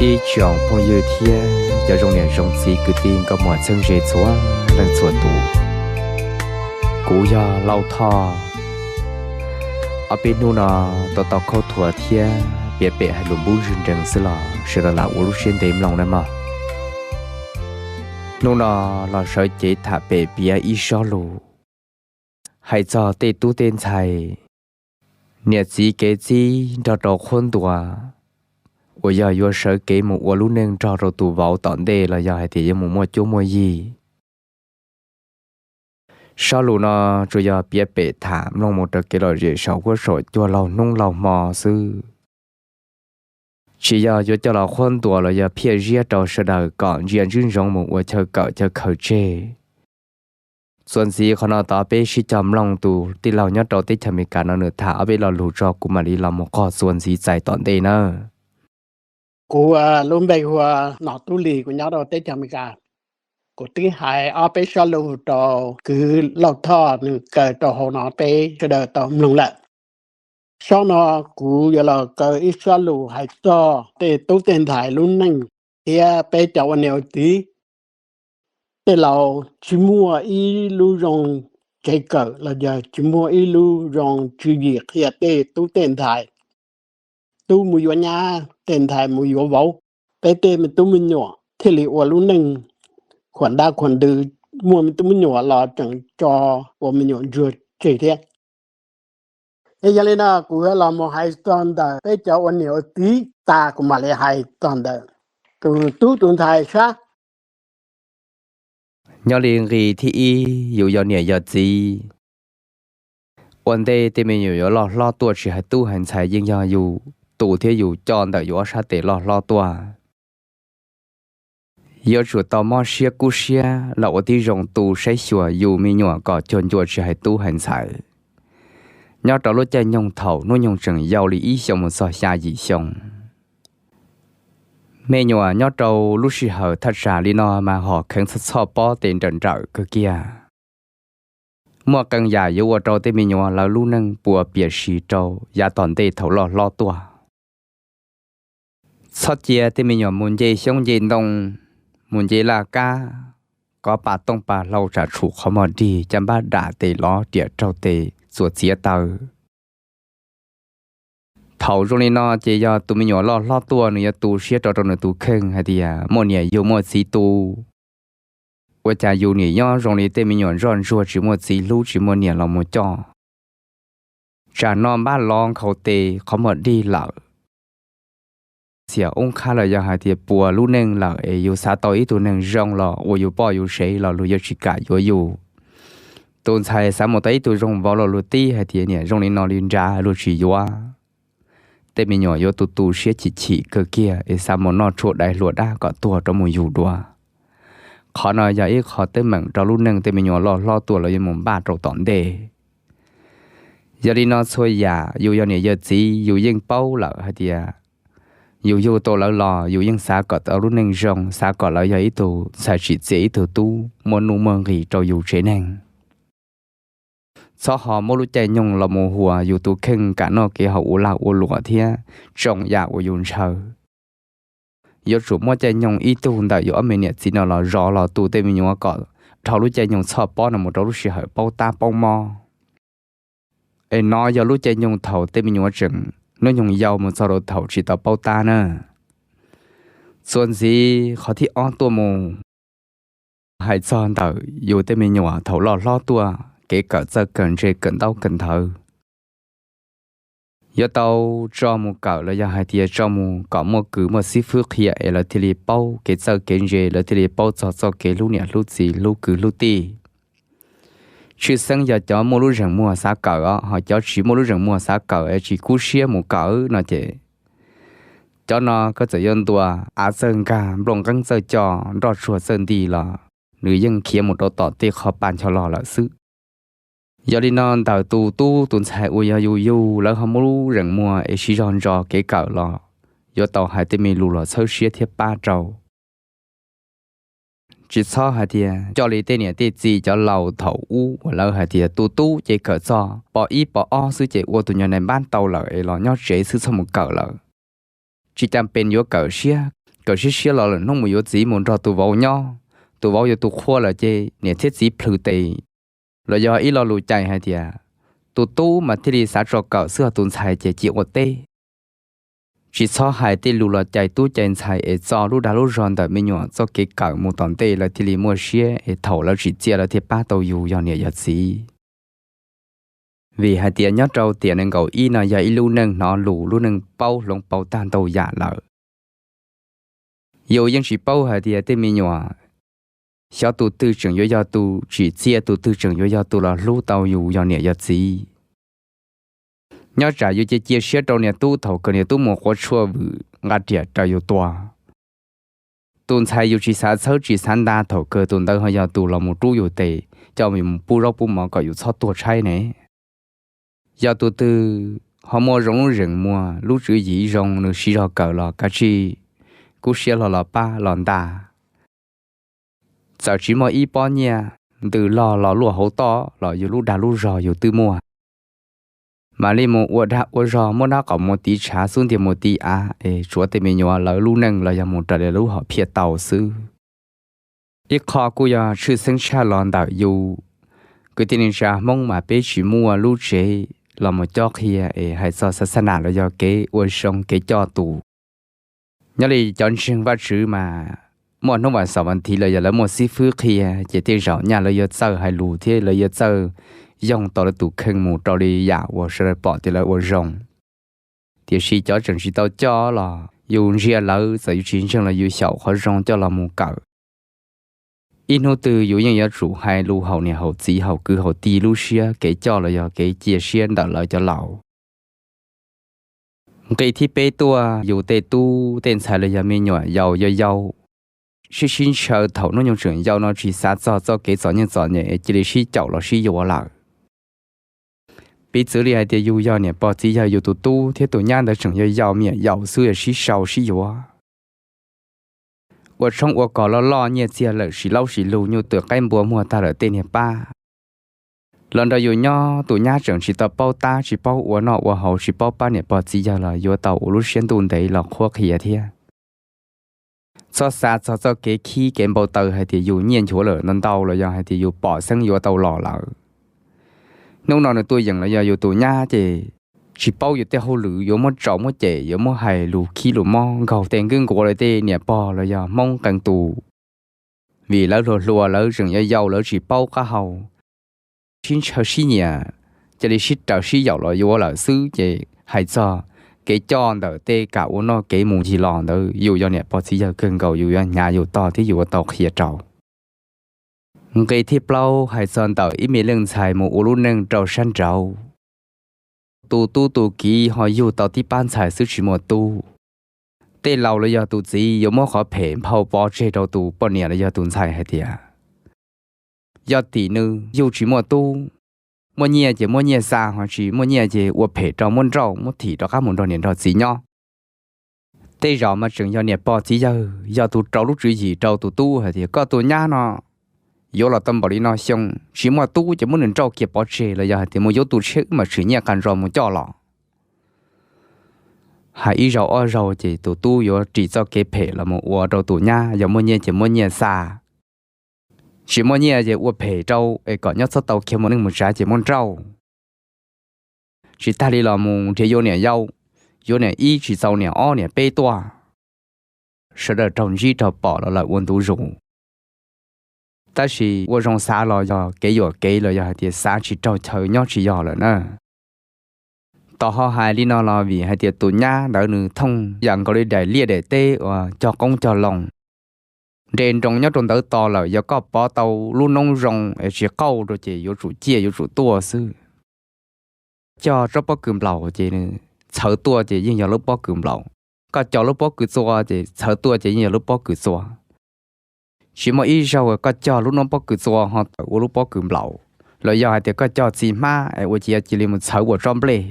Ib tsoom phooj ywg thiab cov zoo niam zoo txiv kwv tij nkauj muam txheeb ze txhua leej txhua tus, kuv yog Lauj Thoj. Ob peb hnub no tau tau khaub thuas thiab piav pem hais lus npub ntsis nrees xwb los sawv daws lam ua lub siab ntev mloog nawb mog. Hnub no los sawv cev tham pem piav ib sob lus hais txog tej tub tej ntxhais, niam txiv kev txib nrog rau qhuab ntuas, uas yog yuav sawv kev mus ua lub neej nrog rau tus vauv tom ntej los yog hais tias yuav mus muaj cuab muaj yig. Sob lus no tsuas yog piav pem tham mloog mus raws kev lom zem saum huab saum cua laug hnub laug hmo xwb, tsis yog yuav coj los qhuab ntuas los yog phiaj ziab rau sawv daws kom ntsia ntswb ntsoov mus ua chaw kawm chaw khaws tseg. Txuas ntxiv qhov no tod peb sib cog mloog tus tij laug nyob rau teb chaws Amelikas no nws tham ob peb lo lus tso kuv mam li los mus qog txuas ntxiv txais tom ntej nawb. Kuv lub npe hu ua Nom Tub Lis, kuv nyob rau teb chaws Amelikas. Kuv twb hais ob peb sob lus rau kwv Lauj Thoj nws kaw rau hauv no peb sawv daws tau mloog lawm. Sob no kuv yuav los kaw ib sob lus hais txog tej tub tej ntxhais lub neej thiab peb cov ua niam ua txiv. Tej laus tsis muaj ib lub zoo tsev kawm los yog tsis muaj ib lub zoo tswv yim qhia tej tub tej ntxhais. Tub mus yuav nyab, tej ntxhais mus yuav vauv, peb tej me tub me nyuam thiaj li ua lub neej khuam dab khuam ntws, muaj me tub me nyuam los tseem tso ua me nyuam ntsuag tseg thiab. Es yog li no kuv yuav los mus hais txog ntawm peb cov ua niam ua txiv tas kuv mam li hais txog ntawm tus tub tus ntxhais sab. Nyob li nqi thib ib, yus yog niam yog txiv, ua ntej tej me nyuam yuav loj hlob tuaj tsis hais tub hais ntxhais yeej yog yus tu thiab yus coj ntawm yus ob sab tes loj hlob tuaj. Yuav tsum tau mob siab kub siab los ua tib zoo tu saib xyuas yus me nyuam kom cuag ncua tsis hais tub hais ntxhais. Nyob rau lub caij nyoog thaum hnub nyoog tseem yau li ib xyoos mus txog xya yim xyoo, me nyuam nyob rau lub sij hawm thaj tsam li no mas hom kheev txhoj txhoj pob tes nrawm nrawm kawg kiag. Muaj qee yam yuav ua rau tej me nyuam lawv lub neej puas piam si rau yav tom ntej thaum loj hlob tuaj. Txhob cia tej me nyuam mus nce xyoob nce ntoo, mus nce laj kab, kov pa tooj pa hlau tsam tshum qhov muag dig, caj npab dam tes lov riam raug tes txuas txiav taw. Thaum zoo li no ces yog tus me nyuam loj hlob tuaj nws yuav tu siab rau rau nws tus kheej hais tias muaj niam yug muaj txiv tu, ua cas yus niam nyob zoo li tej me nyuam ntsoj ntsuag tsis muaj txiv hlub tsis muaj niam los mus coj. Tsam no npab lov nkhaus tes qhov muag dig lawm, txiam ub qhab lawm yog hais tias puas lub neej lawm es yus xav tau ib tug neeg zoo los ua yus poj yus sev los luag yuav tsis kam yuav yus. Tus ntxhais xav mus tau ib tug zoo vauv los luag tib hais tias niam zoo li no li nrad luag tsis yuav. Tej me nyuam yuav tu tu siab chim chim kawg kiag es xav mus noj tshuaj dai hlua dab kom tuag rov mus yug dua. Qhov no yog ib qho teeb meem rau lub neej tej me nyuam loj hlob tuaj los yuav mus npaj rau tom ntej. Yog li no txhua yam yus yog niam yog txiv yus yeej paub lawm hais tias yus yug tau lawv los yus yeej xav kom tau lub neej zoo, xav kom lawv yog ib tug ntxhais tsim txiaj ib tug tub muaj nuj muaj nqis rau yus tsev neeg. Txhob ho muab lub caij nyoog los mus huas yus tus kheej kam noj kev haus ua lag ua luam thiab tsoo yam uas yus ntshaw. Yuav tsum muab caij nyoog ib tug ntawm yus ob me niam txiv no los zov los tu tej me nyuam kom dhau lub caij nyoog txhoj pob no mus rau lub sij hawm paub tab paub mob. Es no yog lub caij nyoog thaum tej me nyuam tseem hnub nyoog yau mus txog rau thaum tsis tau paub tab na. Txuas ntxiv qhov thib ob tuaj mus hais txog ntawm yus tej me nyuam thaum loj hlob tuaj kev kawm txawj kawm ntse kawm ntaub kawm ntawv. Yuav tau tso mus kawm los yog hais tias tso mus kom muaj kwv muaj xib fwb qhia es lawv thiaj li paub kev txawj kev ntse, lawv thiaj li paub txog txoj kev hlub niam hlub txiv hlub kwv hlub tij. Tshwj xeeb yog cov muaj lub zeem muag xav kawm os, ho cov tsis muaj lub zeem muag xav kawm es tsis kub siab mus kawm no ces cov no koj txawm yuav ntuas av txawj nkag nplooj nqeeb txawj co nroj tsuag txawj nti los nws yeej khiav mus rau tom tej qhov pa ncho log lawm xwb. Yog li no ntawm tus tub tus ntxhais uas yog yus yug lawv ho muaj lub zeem muag es siv zog ntso kev kawm los yuav tau hais tej me lus los txhawb siab thiab pab rau. Tsis txhob hais tias coj li tej niam tej txiv cov laus thaum ub uas lawv hais tias tu tub ces kawm txog pos ib pos ob xwb ces ua tus nyuag nais npab tau lawm es los nyob tsev xwb txhob mus kawm lawm. Tsis cas pes yuav kawm siab, kawm siab siab los lwm hnub mus yuav txiv mus nrog tus vauv nyob, tus vauv yuav tu qhua lawm ces niam thiab txiv plhws tes. Los yog ib lo lus cais hais tias, tus tub mas thiaj li xav tso kawm xwb, ho tus ntxhais ces cia ua teb. Tsis txhob hais tej lus los cais tub cais ntxhais es txo lub dag lub zog ntawm me nyuam txoj kev kawm mus tom ntej lawv thiaj li muaj siab es thaum lawv tsim txiaj lawv thiaj pab tau yus yog niam yog txiv. Vim hais tias nyob rau tiam nees nkaum ib no yog ib lub neej hnov lus, lub neej paub hloov pauv tag ntau yam lawm. Yus yeej tsis paub hais tias tej me nyuam xyov tus twg tseem yuav yog tus tsim txiaj, tus twg tseem yuav yog tus los hlub tau yus yog niam yog txiv. Nyob tsam yus cia cia siab rau niam tub thaum kawg niam tub mus quav tshuaj vwm nqa riam raws yus tua. Tus ntxhais yus tsis xav txhawb tsis xav nta thaum kawg tus ntawd ho yog tus los mus rub yus tes coj mus pub zaub pub mov kom yus txhob tuag tshaib ne. Yog tus twg ho muaj zoo lub zeem muag lub tswv yim zoo nws siv zog kawm los kav tsij kub siab hlo los pab los nta. Txawm tsis muaj ib pob nyiaj ntws log los luaj hauv toj los yus lub dag lub zog yus twb muaj. Mam li mus ua dag ua zog muab nab qos mus tiv tshav xub ntiag mus tiv av es tsuav tej me nyuam lawv lub neej los yog mus raws li lub hom phiaj tau xwb. Ib qho kuj yog tshwj xeeb tshaj los ntawm yus kwv tij neej tsa Hmoob mas peb tsis muaj lub tsev los mus cob qhia es hais txog xav xab nas los yog kev ua zoo kev coj tus. Nyob li cov ntseeg Vajtswv mas muaj hnub vas xaum vas thiv los yog lawv muaj xib fwb qhia ces tej zaum nyaj lawv yuav txawj hais lus thiab lawv yuav txawj yoog tau lawv tus kheej mus rau li yam uas sawv daws pom tias lawv ua zoo. Tiam sis cov tseem tsis tau coj los yus ntsia lawv txawm yus tsis ntseeg los yus xyaum qhov zoo coj los mus kawm. Ib hnub twg yus yeej yuav tsum hais lus haum niam haum txiv haum kwv haum tij lub siab kev coj los yog kev cia siab ntawm lawv cov laus. Nqe thib peb tuaj yus tej tub tej ntxhais los yog me nyuam yaus yau yau, sib sib ntshaw thaum hnub nyoog tseem yau no tsis xav txog txoj kev txom nyem txom nyem cia li sib caum los sib yuav lawm. Piv txwv li hais tias yus yog niam pog txiv yawg yus tus tub thiab tus nyab ntawd tseem yau yau me nyuam yaus xwb sib sau sib yuav. Ua tshoob ua kos loj loj nyiaj txiag lawm sis laub sis lug nyuj twm qaib npua muag tag lawm tej niag pab los nrog yus nyob, tus nyab tseem tsis tau paub tab tsis paub ua noj ua haus tsis paub pab niam pog txiv yawg los yuav tau ua lub siab ntuj ntev los qhuab qhia thiab. Txhob xav txog txoj kev khib kev npau taws hais tias yus nyiaj nchuav lawm ntau ntau los yog hais tias yus pom xeeb yuav tau los lawm. Hnub no nws tuaj yeem los yog yus tus nyab ces tsis paub yus tej hauj lwm yuav muab tsaus muab cem yuav muab hais lus khib lus mob nkaug tej nkwj nkuav li tej niam pog los yog Hmoob qee tus. Vim lawv hluas hluas lawv tseem yau yau lawv tsis paub qab hau, sib ntshaw sib nyiam, cia li sib raws sib yaum los yuav lawm xwb ces hais txog kev coj ntawm tej kam ua noj kev mus ncig los ntawd yus yog niam pog txiv yawg kawg nkaus yus yuav hnyav yus tog thiab yus yuav tau qhia rau. Nqe thib plaub hais txog ntawm ib me leej ntxhais mus ua lub neej rau sab nraud. Tus tub tus kiv ho yug tau tib pab ntxhais xwb tsis muaj tub. Tej laus los yog tus txiv yuav muab qhov phem nphau pov tseg rau tus poj niam los yog tus ntxhais hais tias, yog tim nws yug tsis muaj tub, muaj nyiaj ces muab nyiaj xa, ho tsis muaj nyiaj ces ua phem rau muab nrauj muab thim rov qab mus nrog niam nrog txiv nyob. Tej zaum mas tseem yog niam pog txiv yawg yog tus rau lub tswv yim rau tus tub hais tias koj tus nyab no yuav los tau npaum li no xyoo, tsis muaj tub ces muab nws nrauj kiag pov tseg los yog hais tias mus yuav tus tshiab wb mam tsim nyiaj qas ntso mus coj los. Hais ib zaug ob zaug ces tus tub yuav ris txoj kev phem los mus ua rau tus nyab, yog muaj nyiaj ces muab nyiaj xa, tsis muaj nyiaj ces ua phem rau es kom nyob txhob tau khiav mus neej mus tsav ces muab nrauj. Tsis tag li los mus nrhiav yuav niam yau, yuav niam ib tsis txaus niam ob niam peb tuaj. Sawv daws raug ntsib raug pom los lawm ua ntu zus. Tab sis ua zoo xav los yog kev yuam kev los yog hais tias xav tsis raug chaw nyob tsis yog lawm na. Tos ho hais li no los vim hais tias tus nyab ntawd nws thooj yam nkaus li daim liaj daim teb uas cog qoob cog loo, nres nroos nyob rau ntawd tos lawm, yog koj pov tau lub noob zoo es tsis qauj rau ces yuav tsum ciaj yuav tsum tuaj xwb. Cog tsob pob kws nplaum ces nws txhawv tuaj ces yeej yog lub pob kws nplaum, koj cog lub pob kws txua ces txhawv tuaj ces yeej yog lub pob kws txua. Tsis muaj ib zaug koj cog lub noob pob kws txua ho tawm ua lub pob kws nplaum, los yog hais tias koj cog txiv hmab es ua ciav cia li mus txhawv ua tsob nplej.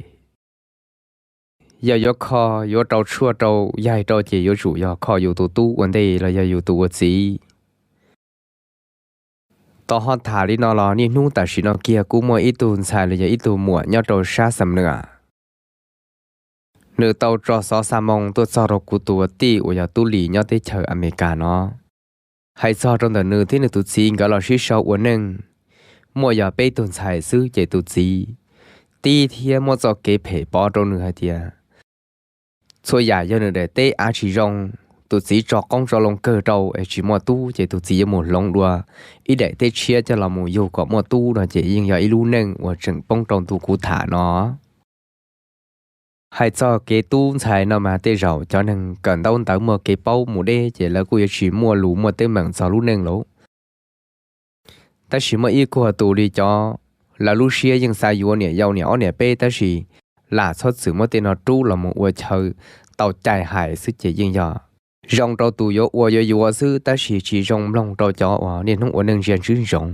Yog yuav kho, yuav rau tshuaj rau yaig rau ces yuav tsum yog kho yus tus tub ua ntej los yog yus tus ua txiv. Tos ho tham li no los niaj hnub tam sim no kiag kuj muaj ib tug ntxhais los yog ib tug muam nyob rau sab Xam Nuas. Nws tau tso xov xa moo tuaj txog rau kuv tus tij uas yog Tub Lis nyob teb chaws Amelikas no, hais txog rau ntawm nws thiab nws tus txiv nkawd los sib sau ua neej. Muaj yog peb tug ntxhais xwb ces tus txiv tib thiab muab txoj kev phem pov rau nws hais tias txhua yam yog nws daim teb av tsis zoo, tus txiv tso qoob tso loo kawg rau es tsis muaj tub ces tus txiv yuav mus hloov dua ib daim teb tshiab coj los mus yug kom muaj tub no ces yeej yog ib lub neej uas tseem poob rau ntu kuv tham no. Hais txog kev tub ntxhais no mas tej zaum cov neeg kawm ntaub ntawv muaj kev paub mus deb ces lawv kuj yuav tsis muaj lus muaj teeb meem txog lub neej lauj. Tab sis muaj ib kuag tus li cov, lawv lub siab yeej xav yuav niam yau niam ob niam peb tab sis lam txhob txwm muab tej no rub los mus ua chaw tau cai hais xwb ces yeej yog zoo rau tus yuav ua yuav yuav xwb tab sis tsis zoo mloog rau cov uas niaj hnub ua neej ntsia ntswb ntsoov.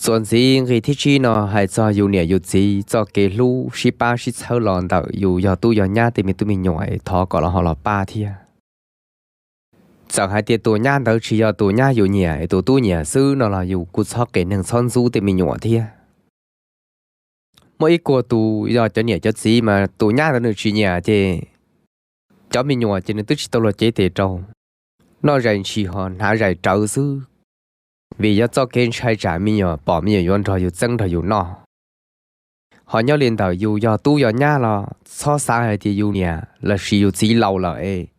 Txuas ntxiv nqi thib tsib no hais txog yus niam yus txiv txoj kev hlub sib pab sib txhawb los ntawm yus yog tub yog nyab tej me tub me nyuam es thov kom los ho los pab thiab. Txawm hais tias tus nyab ntawd tsis yog tus nyab yus nyiam es tus tub nyiam xwb no los yus kuj txhob qias neeg txhob ntxub tej me nyuam thiab. Muaj ib kuag tus yog cov niam cov txiv mas tus nyab ntawd nws tsis nyiam ces cov me nyuam ces nws twb tsis tau luag cev tes rau, noj zais ntshis ho hnav zais rawv xwb. Vim yog txoj kev ntshai tsam me nyuam pom me nyuam yuav nrog yus txeeb nrog yus noj. Ho nyob li ntawm yus yog tub yog nyab los txhob xav hais tias yus niam lossis yus txiv laus lawm es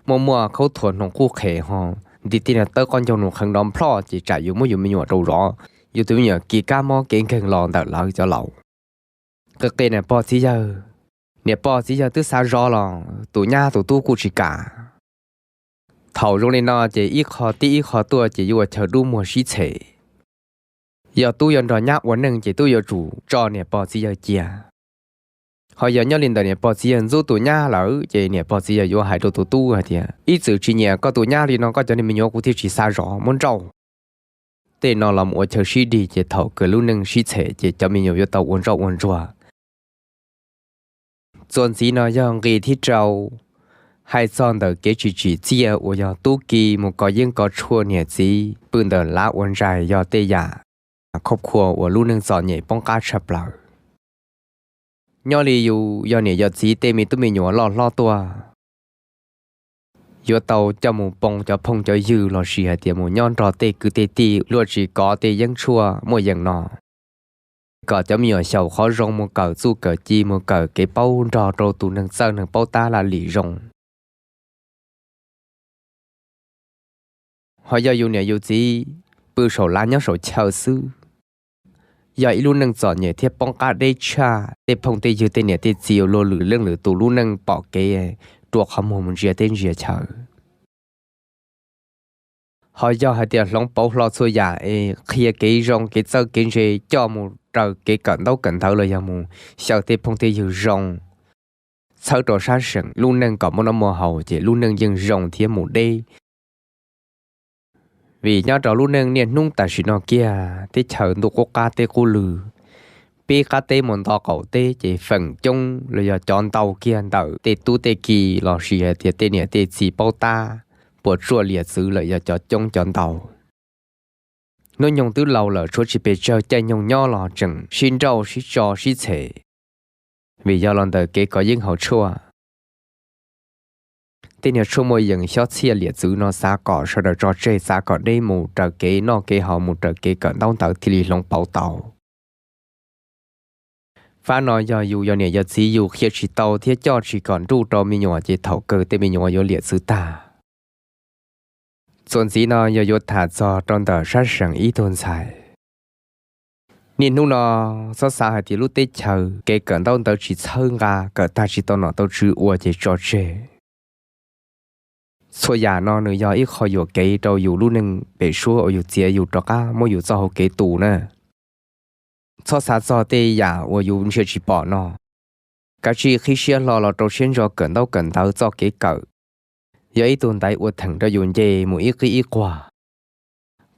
muaj muaj khaub thuas hnoos quj qhes ho nti tij no tawb qaub ncaug nus qheev nrov nplhoj ces tsam yus muab yus me nyuam rau zov, yus tus me nyuam kis kab mob kev nkeeg los ntawm lawv cov laus. Qia qia niam pog txiv yawg, niam pog txiv yawg twb xav zov los tus nyab tus tub kuj tsis kam. Thaum zoo li no ces ib qho tib ib qho tuaj ces yuav ua chaw dub muag sib tshem. Yog tub yuav nrog nyab ua neej ces tub yuav tsum tso niam pog txiv yawg cia. Ho yog nyob li ntawm niam pog txiv yawg ntxub tus nyab lawm ces niam pog txiv yawg yuav hais rau tus tub hais tias ib txwm tsis nyiam koj tus nyab li no koj cov niag me nyuam kuv thiaj tsis xav zov muab nrauj. Tej no los mus ua chaw sib dig ces thaum kawg lub neej sib tshem ces cov me nyuam yuav tau ua ntsoj ua ntsuag. Txuas ntxiv no yog nqi thib rau, hais txog ntawm kev tsis tsim txiaj uas yog tub ki mus kov yeeb kov tshuaj niam txiv pw ntawm lav ua ntsais yog tej yam khauj khuav uas lub neej txom nyem poob qab tshaj plaws. Nyob li yus yog niam yog txiv tej me tub me nyuam loj hlob tuaj, yuav tau coj mus poo cov phooj cov ywg lossis hais tias mus nyob nrog tej kwv tej tij luag tsis kov tej yeeb tshuaj muaj yees no, kom cov me nyuam xyaum qhov zoo mus kawm txuj kawm ci mus kawm kev paub nrog rau tus neeg txawj neeg paub tab laj lim zoo. Ho yog yus niam yus txiv pw saum lav nyob saum chaw xwb, yog ib lub neej txom nyem thiab poob qab deb tshaj. Tej phooj tej ywg tej niam tej txiv yuav luag lwm leej lwm tus lub neej pom kev rua qhov muag mus ntsia teb ntsia chaw. Ho yog hais tias hloov pauv hlo txhua yam es qhia kev zoo kev txawj kev ntse coj mus raws kev kawm ntaub kawm ntawv los yog mus xyaw tej phooj tej ywg zoo, txhawb rau sab seem lub neej kom muaj noj muaj haus ces lub neej yeej zoo thiab mus deb. Vim nyob rau lub neej niaj hnub tam sim no kiag teb chaws ntuj qub qab teb qub lw, pib qab teb mus nto qaum teb ces feem coob los yog cov ntau kiag ntawm tej tub tej ki lossis hais tias tej niam tej txiv paub tab puas tsuaj liam txwv lawm yog cov coob cov ntau. Hnub nyoog twb laus lawm tshuav tsis pes tsawg caij nyoog nyob los tseem sib nrauj sib tso sib tshem, vim yog los ntawm kev kov yeeb haus tshuaj. Tej niag tshuaj muaj yees xyob txhiaj liam txwv no xav kom sawv daws tso tseg, xav kom deb mus raws kev noj kev haus mus raws kev kawm ntaub ntawv thiaj li hloov pauv tau. Fab no yog yus yog niam yog txiv yus qhia tsis tau thiab coj tsis kom nruj rau me nyuam ces thaum kawg tej me nyuam yuav liam txwv tag. Txuas ntxiv no yog yuav tham txog rau ntawm sab seem ib tug ntxhais. Niaj hnub no txhob xav hais tias lub teb chaws kev kawm ntaub ntawv tsis txhawb nqa, kawm tag tsis tau nom tau tswv ua ces tso tseg. Txhua yam no nws yog ib qho yuam kev rau yus lub neej pem suab uas yus txiav yus rov qab muab yus txoj hau kev tu na. Txhob xav txog tej yam uas yus ntsia tsis pom no. Kav tsij qhib siab hlo los rau siab ntso kawm ntaub kawm ntawv txoj kev kawm, yog ib tug ntaiv ua theem rau yus nce mus ib qib ib quag.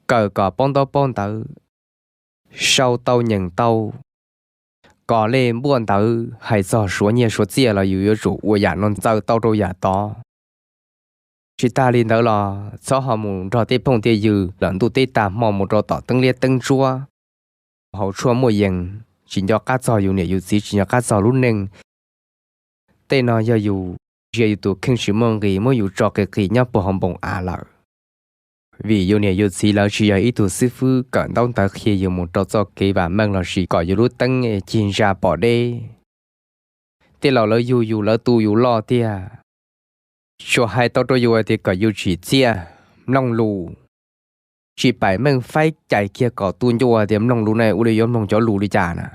Kawm kom paub ntaub paub ntawv, sau tau nyeem tau, kos lej npuaj ntawv, hais txog suav nyiaj suav txiaj los yus yuav tsum ua yam no ntxaws tau rau yam tod. Tsis tag li ntawd los txhob ho mus nrog tej phooj tej ywg lawm ntuj teb tag hmo mus rau tom teeb liab teeb ntsuab, haus tshuaj muaj yees, tsis nco qab txog yus niam yus txiv, tsis nco qab txog lub neej, Tej no yog yus ntsia yus tus kheej tsis muaj nqis, muab yus tso qis qis nyob puag hauv npoo av lawm. Vim yus niam yus txiv lawv tsis yog ib tug xib fwb kawm ntaub ntawv qhia yus mus rau txoj kev vam meej lossis kom yus lub teeb cig ntsa pom deb. Tej laus lawv yug yus lawv tu yus loj tiag, tsuas hais tau rau yus hais tias kom yus tsim txiaj, mloog lus, tsis paim meej faib cais kiag kom tu ncua tias mloog lus ne ua li yuav mloog cov lus li cas na.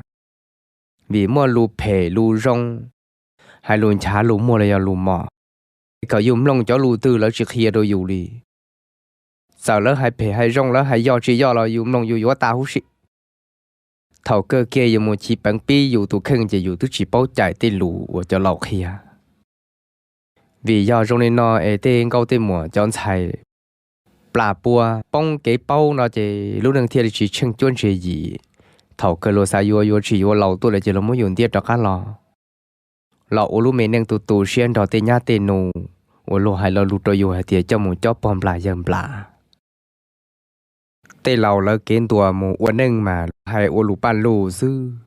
Vim muaj lus phem lus zoo, hais lus nchav lus muag los yog lus mos, kom yus mloog cov lus twg lawv tsis qhia rau yus li. Txawm lawv hais phem hais zoo lawv hais yog tsis yog los yus mloog yus yuav tas huv si. Thaum kawg kiag yus mus chiv peev pib yus tus kheej ces yus twb tsis paub cais tej lus uas cov laus qhia. Vim yog zoo li no es tej nkauj tej muam cov ntxhais plas pua poob kev paub no ces lub neej thiaj li tsis tsheej cuab ntse yim. Thaum kawg luag xav yuav yuav tsis yuav laus tuaj lawm ces luag muab yus ntiab rov qab los, los ua lub me neej tu tu siab nrog tej nyab tej nus uas luag hais lo lus rau yus hais tias coj mus cob pog nplas yawg nplas. Tej laus lawv kev ntuas mus ua neej mas hais ua lus paj lug xwb.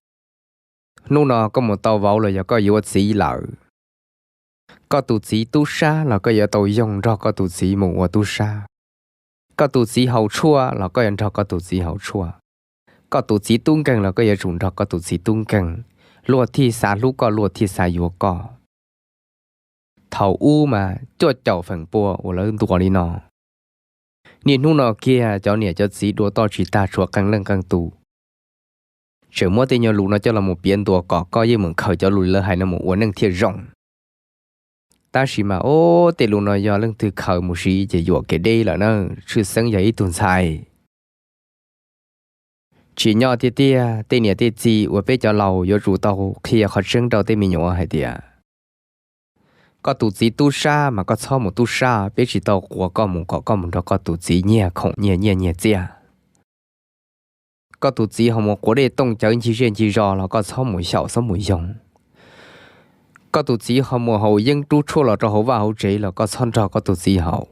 Hnub no koj mus tau vauv los yog koj yuav txiv lawm, koj tus txiv tub sab los koj yuav tau yoog nrog koj tus txiv mus ua tub sab. Koj tus txiv haus tshuaj los koj yuav nrog koj tus txiv haus tshuaj. Koj tus txiv tub nkeeg los koj yuav tsum nrog koj tus txiv tub nkeeg. Luag thiaj xav hlub koj, luag thiaj xav yuav koj. Thaum ub mas cuaj caum feem pua uas lawv ntuas li no. Niaj hnub no kiag cov niam cov txiv dua toj tsis tag tshuav qee leej qee tus. Tseem muab tej nyuag lus no coj los mus piav ntuas kom koj yeej meem khaws cov lus lawv hais no mus ua neej thiaj zoo. Tab sis mas ob tej lus no yog leej twg khaws mus siv ces yuam kev deb lawm na. Tshwj xeeb yog ib tug ntxhais tsim nyog tiag tiag, tej niam tej txiv uas peb cov laus yuav tsum tau qhia qhov tseeb rau tej me nyuam hais tias, koj tus txiv tub sab mas koj txhob mus tub sab, peb tsis tau quas koj mus kom koj mus nrog koj tus txiv nyiag khoom nyiag nyiaj nyiag txiaj. Koj tus txiv ho mus quav dej tooj cawv ncig zej ncig zos los koj txhob mus xyaum txhob mus yoog. Koj tus txiv ho mus haus yeeb rub tshuaj los rau hauv vaj hauv tsev los koj txhob nrog koj tus txiv haus.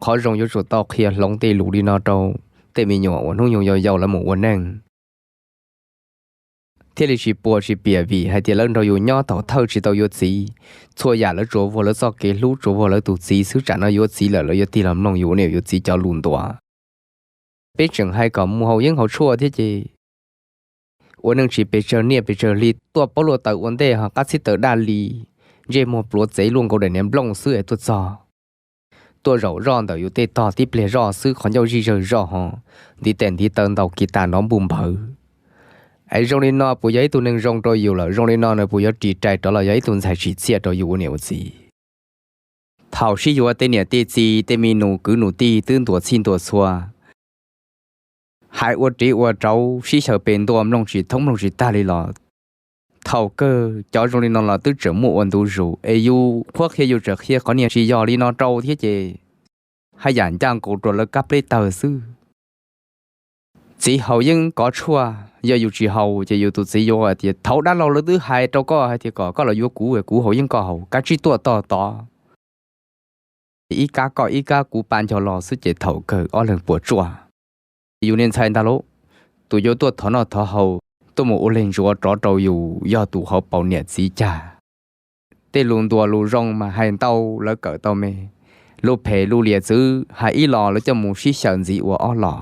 Qhov zoo yuav tsum tau qhia hloov tej lus li no rau tej me nyuam uas hnub nyoog yau yau lawv mus ua neej, thiaj li tsis puas tsis piam vim hais tias lawv nrog yus nyob thaum thawj tsis tau yuav txiv. Txhua yam lawv tsuas vag lawv txoj kev hlub, tsuas vag lawv tus txiv xwb, tsam no yuav txiv lawm lawv yuav tig los mloog yus niam yus txiv cov lus ntuas. Peb tseem hais kom mus haus yeeb haus tshuaj thiab ces ua neej tsis pes tsawg niaj pes tsawg hli, tuaj paub luaj taws ua ntej ho qab txhib taws daj li, ntsej muag pluav txev luaj nkaus daim niag nplooj xwb es tuaj txog. Tuaj zaum zoj ntawm yus tej tog tib pliag zoj xwb, qhov ncauj zij zawg zoj ho ntiv tes ntiv taw ntaus kis tas nrov npuj npawv. Es zoo li no puas yog ib tug neeg zoo rau yus lawm? Zoo li no nws puas yuav ris rais rov los yog ib tug ntxhais tsim txiaj rau yus ua niam ua txiv? Thaum sib yuav tej niam tej txiv tej me nus kwv nus tij twb ntuas txhij ntuas txhua, hais ua riv ua rauv sib xyaw pes ntua mloog tsis thoob mloog tsis tag li los, thaum kawg cov zoo li no los twb tseem muaj ua ntu zus es yus qhuab qhia yus tseem qhia qhov niag tsis yog li no rau thiab ces haj yam ncaj nkaus rau lawv kab pleb tawg xwb. Txiv haus yeeb kov tshuaj, yog yus tsis haus ces yus tus txiv yuav hais tias thaum dab laug lawv twb hais rau koj hais tias kom koj los yuav kuv, kuv haus yeeb koj haus, kab tsib tuaj tog tod, ib kab koj ib kab kuv pa nco los xwb ces thaum kawg ob leeg puas tsuaj. Yus niag ntxhais ntag lauj, tus yuav tuaj thov noj thov haus, tuaj mus ua leg ntsuav rov rau yus yog tus hauv paus niam txiv cag. Tej lus ntuas lus zoo mas hais ntau lawv kawm tau me, lus phem lus liam txwv hais ib los lawv coj mus sib xyaw ntxiv ua ob los.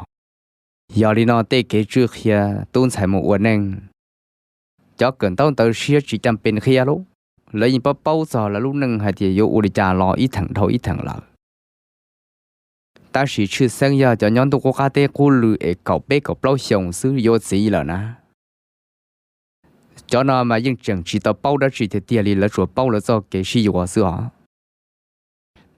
Yog li no tej kev tswj qhia tub ntxhais mus ua neej, cov kawm ntaub ntawv siab tsis caj pes qhia lauj, lawv yeej paub paub txog lawv lub neej hais tias yuav ua li cas los ib theem dhau ib theem lawm. Tab sis tshwj xeeb yog cov nyob ntuj qub qab teb qub lw es kaum peb kaum plaub xyoos xwb yuav txiv lawm na. Cov no mas yeej tseem tsis tau paub dab tsi tiag tiag li, lawv tsuas paub lawv txoj kev sib yuav xwb os.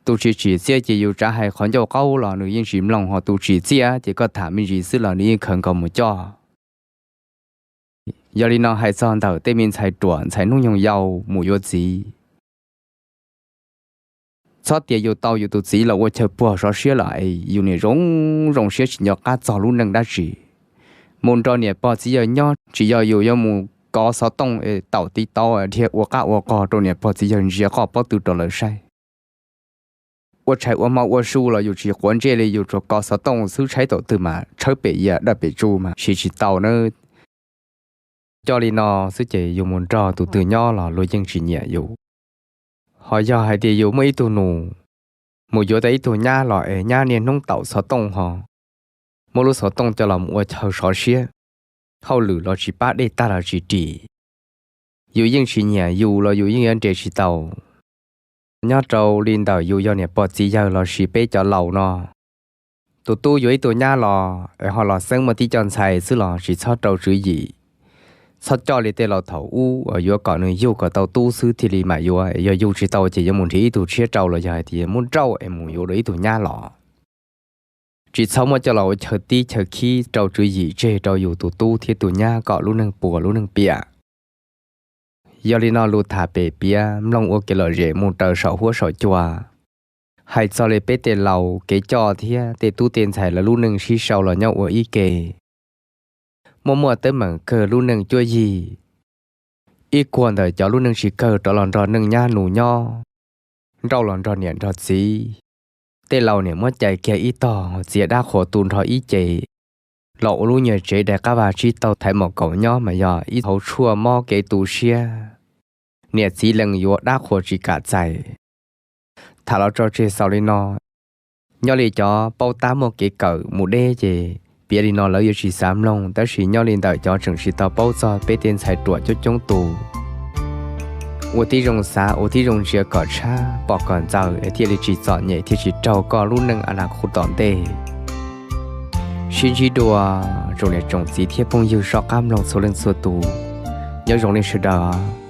Tus tsis tsim txiaj ces yus tsav hais qhov ncauj qaub los nws yeej tsis mloog, ho tus tsim txiaj ces koj tham me ntsis xwb los nws yeej khaws nkaus mus coj. Yog li no hais txog ntawm tej me ntxhais ruam ntxhais hnub nyoog yau mus yuav txiv, txhob tias yus tau yus tus txiv los ua chaw puag sov siab los es yus niam zoo zoo siab tsis nco qab txog lub neej dab tsi. Mus nrog niam pog txiv yawg nyob tsis yog yus yuav mus kov xov tooj es taum tiv tauv dhia ua qab ua qog rau niam pog txiv yawg ntsia qoj pob tw rau lawv saib. Ua tshais ua hmo ua su los yus tsis quav ntsej li, yus tsuas kov xov tooj xwb, tshaib taum twg mas tshawb pem yas dawj pem tsu mas siv tsis tau na. coj li no xwb ces yus mus nrog tus twg nyob los luag yeej tsis nyiam yus. Ho yog hais tias yus muaj ib tug nus mus yuav tau ib tug nyab los es nyab niaj hnub taum xov tooj ho muab lub xov tooj coj los mus ua chaw sov siab, hauj lwm los tsis pab dej tag los tsis ris, yus yeej tsis nyiam yus los yus yeej yuav nres tsis tau. Nyob rau li ntawm yus yog niam pog txiv yawg los sis peb cov laus no, tus tub yuav ib tug nyab los es ho los xeeb muaj tib co ntxhais xwb los tsis txhob rau tswv yim, txhob coj li tej laus thaum ub uas yuav kom nws yug kom tau tub xwb thiaj li mam yuav, yog yug tsis tau ces yuav mus nrhiav ib tug tshiab rau los yog hais tias muab nrauj es mus yuav dua ib tug nyab los. Tsis txhob muab coj los ua chaw tib chaw khib rau tswv yim tseg rau yus tus tub thiab tus nyab kom lub neej puas lub neej piam. Yog li no lus tham pem piav mloog ua kev lom zem mus raws saum huab saum cua, hais txog li peb tej laus kev coj thiab tej tub tej ntxhais lawv lub neej sib sau los nyob ua ib ke. Muaj muaj teeb meem kawg lub neej cuab yig, ib kuag ntawm cov lub neej tsis kawg rov los nrog neej nyab nus nyob, nrauj los nrog niam nrog txiv. Tej laus niam muab cais kiag ib tog txiav dab qhuas tu nrho ib ce, los ua lub nyuag tsev dai qab vag tsib taug thaiv mom kaum nyob mas yog ib hauv tshuaj mob kev tu siab. Niam txiv lees yuav dab qhuas tsis kam txais. Tham los tso tseg xaus li no. Nyob li cov paub tab muaj kev kawm mus deb ces piav li no lawv yuav tsis xav mloog, tab sis nyob li ntawm cov tseem tsis tau paub txog peb tej ntxhais ruam coob coob tus, ua tib zoo xav ua tib zoo ntsia kom tshab pom kom ntxaws es thiaj li tsis txom nyem thiaj tsis raug koj lub neej a na khu tom ntej. Sib ntsib dua tsoom niam tsoom txiv thiab phooj ywg soj qab mloog txhua leej txhua tus. Nyob zoo nej sawv daws.